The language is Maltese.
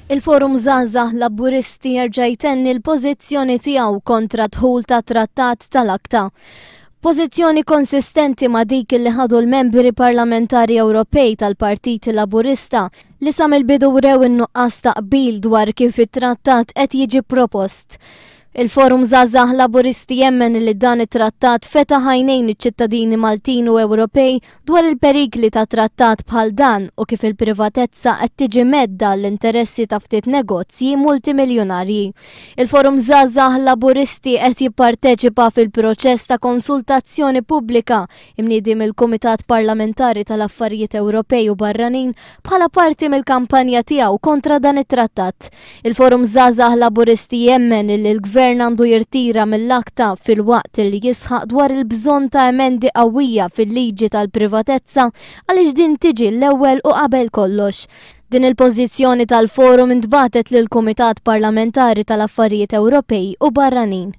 Il-Forum Żgħażagħ Laburisti jerġa' jtenni l-pożizzjoni tiegħu kontra dħul ta' trattat tal-akta. Pożizzjoni konsistenti ma' dik li ħadu l-membri parlamentari Ewropej tal-Partit Laburista li sa mill-bidu wrew in-nuqqas ta' qbil dwar kif it-trattat qed jiġi propost. Il-Forum Żgħażagħ Laburisti jemmen li dan it-trattat fetaħ għajnejn iċ-ċittadini Maltin u Ewropej dwar il-perikli ta' trattat bħal dan u kif il-privatezza qed tiġi mhedda għall-interessi ta' ftit negozji multimiljunarji. Il-Forum Żgħażagħ Laburisti qed jipparteċipa fil-proċess ta' konsultazzjoni pubblika imniedi mill-Kumitat Parlamentari tal-Affarijiet Ewropej u Barranin bħala parti mill-kampanja tiegħu kontra dan it-trattat. Il-Forum Żgħażagħ Laburisti jemmen li l-Gvern għandu jirtira mill-akta filwaqt li jisħaq dwar il-bżonn ta' emendi qawwija fil-liġi tal-privatezza għaliex din tiġi l-ewwel u qabel kollox. Din il-pożizzjoni tal-Forum intbagħtet lill-Kumitat Parlamentari tal-Affarijiet Ewropej u Barranin.